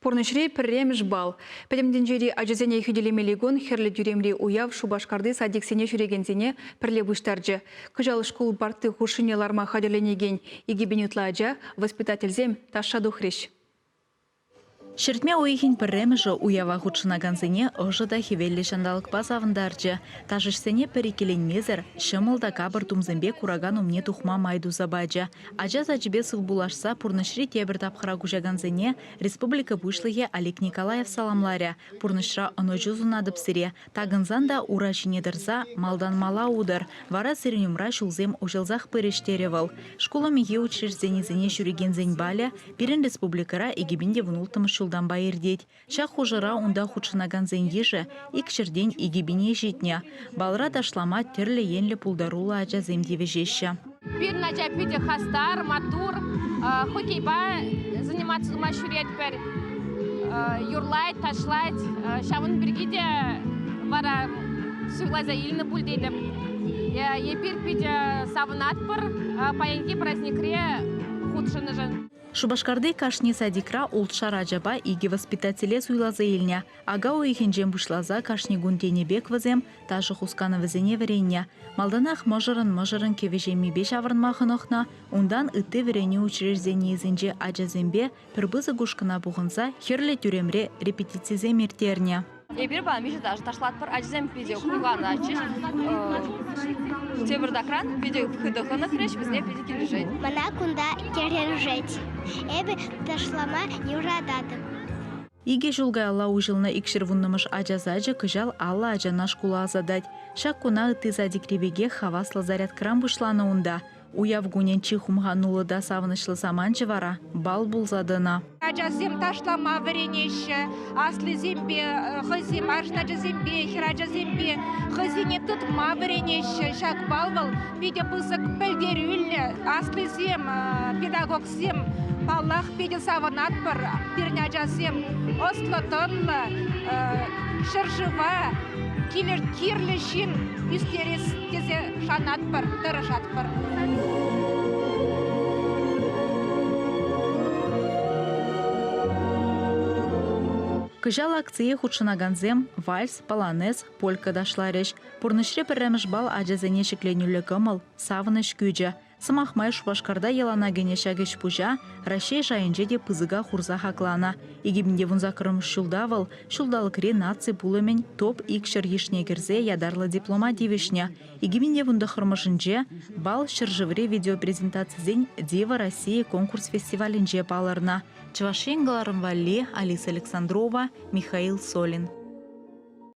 Пурнӑҫри пӗрремӗш балл. Пӗтӗм тӗнчери ачасене хӳтӗлемелли кун Хӗрлӗ тӳремри уяв Шупашкарти садиксене ҫӳрекенсене пӗрле пуҫтарчӗ. Кӑҫал шкул парти хушшине ларма хатӗрленекен 2000 ытла ача, воспитательсем ташша тухрӗҫ. Ҫӗртме уйӑхӗн пӗрремӗшӗ уява хутшӑнакансене ӑшӑ та хӗвеллӗ ҫанталӑкпа савӑнтарчӗ. Ташӑҫсене пӗр иккӗленмесӗр ҫӑмӑл та капӑр тумсемпе куракан умне тухма май туса пачӗ. Ача сачӗпе сывпуллашса пурнӑҫри тепӗр тапхӑра куҫакансене республика Пуҫлӑхӗ Олег Николаев саламларӗ. Пурнӑҫра ӑнӑҫу сунатӑп сире. Такӑнсан та ура ҫине тӑрса малтан мала утӑр. Вара сирӗн умра ҫулсем уҫӑлсах пырӗҫ, терӗ вӑл. Шкул умӗнхи учрежденисене ҫӳрекенсен балӗ пирӗн республикӑра 2016 ҫултанпа иртет. Ҫак хушӑра унта хутшӑнакансен йышӗ ик ҫӗртен 2000 ҫитнӗ. Балра ташлама тӗрлӗ енлӗ пултаруллӑ ачасем тивӗҫеҫҫӗ. Пирӗн ача питӗ хастар, маттур, хоккейпа заниматься тума ҫӳретпӗр. Юрлать, ташлать. Ҫавӑн пирки те вара суйласа илнӗ пуль тетӗп. Эпир питӗ савӑнатпӑр паянхи праздникре хутшӑннӑшӑн. Шупашкарти кашни садикра ултшар ачапа икӗ воспитателе суйласа илнӗ. Ака уйӑхӗнчен пуҫласа кашни кун тенӗ пек вӗсем ташӑ хусканӑвӗсене вӗреннӗ. Малтанах мӑшӑрӑн-мӑшӑрӑн кӗвӗ ҫеммипе ҫаврӑнма хӑнӑхнӑ, унтан ытти вӗренӳ учрежденийӗсенче ачасемпе пӗр пысӑк ушкӑна пухӑнса Хӗрлӗ тӳремре репетицисем ирттернӗ. Эпир паян виҫӗ ташӑ ташлатпӑр. Ачасем питӗ хурланаҫҫӗ. Тепӗртакран питӗ хытӑ хӑнӑхрӗҫ, вӗсене питӗ килӗшет. Мана кунта килӗшет. Эпӗ ташлама юрататӑп. Икӗ ҫул каялла уҫӑлнӑ 210-мӗш ача сачӗ кӑҫал 50 ачана шкула ӑсатать. Ҫак куна ытти садикри пекех хаваслӑ зарядкӑран пуҫланӑ унта. Уяв кунӗн чи хумхануллӑ та савӑнӑҫлӑ саманчӗ вара бал пулса тӑнӑ. Ачасем ташлама вӗренеҫҫӗ, аслисемпе, хӑйсем арҫын ачасемпе, хӗрачасемпе хӑйсене тытма вӗренеҫҫӗ. Ҫак бал вӑл питӗ пысӑк пӗлтерӳллӗ. Аслисем, педагогсем, паллах, питӗ савӑнатпӑр. Пирӗн ачасем ӑслӑ-тӑнлӑ, ҫӗршыва кирлӗ ҫын ӳстерес тесе шанатпӑр, тӑрӑшатпӑр. Кӑҫал акцие хутшӑнакансем вальс, полонез, полька ташларӗҫ. Пурнӑҫри пӗрремӗш бал ачасене ҫӗкленӳллӗ кӑмӑл, савӑнӑҫ кӳчӗ. Сӑмах май, Шупашкарта йӑлана кӗнӗ ҫак ӗҫ-пуҫа Раҫҫей шайӗнче те пысӑка хурса хакланӑ. 2018 ҫулта вӑл ҫулталӑкри наци пулӑмӗн топ-200 йышне кӗрсе ятарлӑ диплома тивӗҫнӗ. 2019-мӗшӗнче бал ҫӗршыври видеопрезентацисен «Дива России» конкурс-фестивалӗнче палӑрнӑ. Чӑваш Ен кӑларӑм валли Алиса Александрова, Михаил Солин.